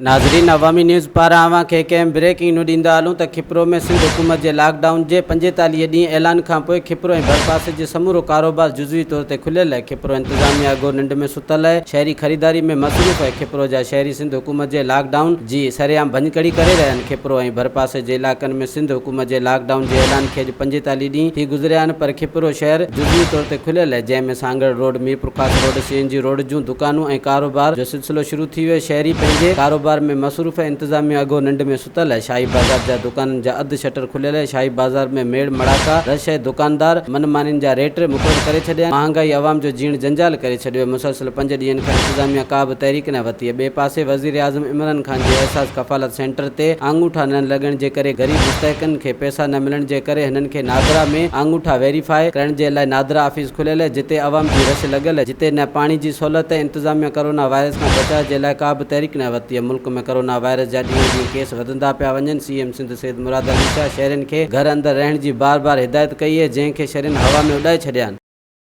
ناظرين عوامي نيوز پاران اوهان کي هڪ اهم بريڪنگ نيو ڏيندا هلون ته کپرو ۾ سنڌ حڪومت جي لاڪ ڊائون جي 45 ڏينهن اعلان کانپوء کپرو ۽ ڀرپاسي جي سمورو ڪاروبار جزوي طور تي کليل آهي کپرو انتظاميا اگهور ننڊ ۾ ستل آهي شهري خريداري ۾ مصروف آهي کپرو جا شهري سنڌ حڪومت جي لاڪ ڊائون جي سرعام ڀڃڪڙي ڪري رهيا آهن کپرو ۽ ڀرپاسي جي علائقن ۾ سنڌ حڪومت جي لاڪ ڊائون جي اعلان کي اڄ 45 ڏينهن ٿي گذريا آهن پر کپرو شهر جزوي طور تي کليل آهي جنهن ۾ Sanghar road, Mirpurkhas road, C N G road جون دڪانون ۽ ڪاروبار جو سلسلو شروع ٿي ويو شهري پنهنجي ڪاروبار ۾ مصروف ۽ انتظاميا اگهو ننڊ ۾ ستل آهي شاهي بازار جا دڪانن جا اڌ شٽر کليل آهي شاهي بازار ۾ ميڙ مڙاڪا رش ۽ دڪاندار من مانين جا ريٽ مقرر ڪري ڇڏيا آهن مهانگائي عوام جو جيئڻ جنجال ڪري ڇڏيو آهي مسلسل پنج ڏينهن کان انتظاميا ڪا به تحريڪ نه ورتي آهي ٻئي پاسي وزيراعظم عمران خان جي احساس ڪفالت سينٽر تي آڱوٺا نه لڳڻ جي ڪري غريب مستحقن کي پئسا نه ملڻ جي ڪري هنن کي نادرا ۾ آڱوٺا ويريفائي ڪرڻ جي لاء نادرا آفيس کليل جتي عوام جي رش لڳل جتي نه پاڻي جي سهولت ۽ انتظاميا ڪرونا وائرس کان بچاء جي لاء ڪا به تحريڪ نه ورتي ملڪ ۾ ڪرونا وائرس جا ڏينهون ڏينهن ڪيس وڌندا پيا وڃن سي ايم سنڌ سيد مراد علي شاهه شهرين کي گهر اندر رهڻ جي بار بار هدايت ڪئي اهي جنهن کي شهرين هوا ۾ اڏائي ڇڏيا.